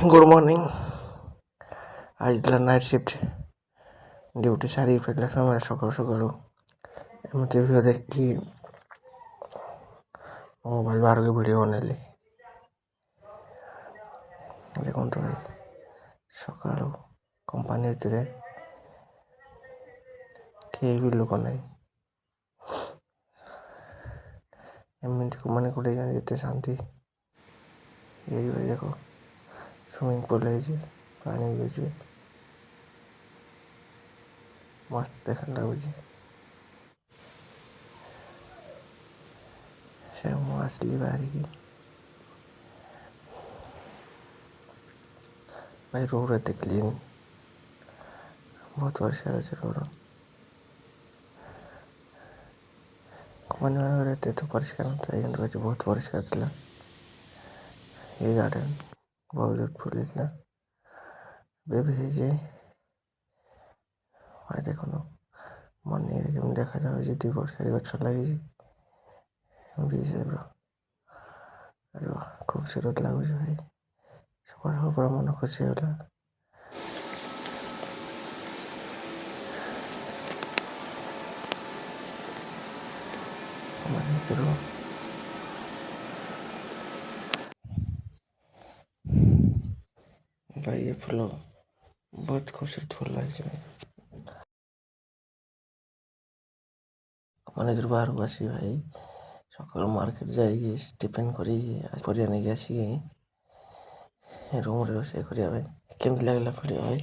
Good morning. ଆଜି ଥିଲା night shift. Duty ସାରିକି ଫେରିଲା ସମୟରେ ସକାଳୁ ସକାଳୁ ଏମିତି ଭିଡ଼ିଓ ଦେଖିକି ମୋବାଇଲ ବାହାରକୁ ଭିଡ଼ିଓ ବନେଇଲି। ଦେଖନ୍ତୁ ଭାଇ, ସକାଳୁ କମ୍ପାନୀ ଭିତରେ କେହି ବି ଲୋକ ନାହିଁ। ଏମିତି କମ୍ପାନୀ କୋଉଠି ଏତେ ଶାନ୍ତି। ଏଇ ଭାଇ ଦେଖ, ସୁଇମିଂ ପୁଲ୍ ହେଇଛି, ପାଣି ବି ଅଛି, ମସ୍ତ ଦେଖା ଲାଗୁଛି। ସେ ମୁଁ ଆସିଲି ବାହାରିକି ଭାଇ। ରୋଡ଼ ଏତେ କ୍ଲିନ୍, ବହୁତ ପରିଷ୍କାର ଅଛି ରୋଡ଼। କମ୍ପାନୀ ମାନଙ୍କରେ ଏତେ ତ ପରିଷ୍କାର ନଥାଏ, କିନ୍ତୁ ଏଠି ବହୁତ ପରିଷ୍କାର ଥିଲା। ଏ ଗାର୍ଡ଼େନ୍ ବହୁତ ବ୍ୟୁଟିଫୁଲ୍ ହେଇଥିଲା, ଏବେ ବି ହେଇଛି ଭାଇ। ଦେଖନ୍ତୁ ମର୍ଣ୍ଣିଂରେ କେମିତି ଦେଖାଯାଉଛି। ଦୁଇ ପଟ ସାଇଡ଼ ଗଛ ଲାଗିଛି ଭି ସେପ୍ର। ଆରେ ଖୁବସୁରତ ଲାଗୁଛି ଭାଇ। ସକାଳୁ ସକାଳୁ ପୁରା ମନ ଖୁସି ହେଇଗଲା। କମ୍ପାନୀ ଭିତରୁ ଭାଇ ଏ ଫୁଲ ବହୁତ ଖୁବସୁରତ ଫୁଲ ଲାଗିଛି ଭାଇ। କମ୍ପାନୀ ଭିତରୁ ବାହାରକୁ ଆସି ଭାଇ ସକାଳୁ ମାର୍କେଟ ଯାଇକି ଟିଫିନ୍ କରିକି ପରିବା ନେଇକି ଆସିକି ରୁମ୍ରେ ରୋଷେଇ କରିବା ପାଇଁ। କେମିତି ଲାଗିଲା ଭିଡ଼ିଓ ଭାଇ?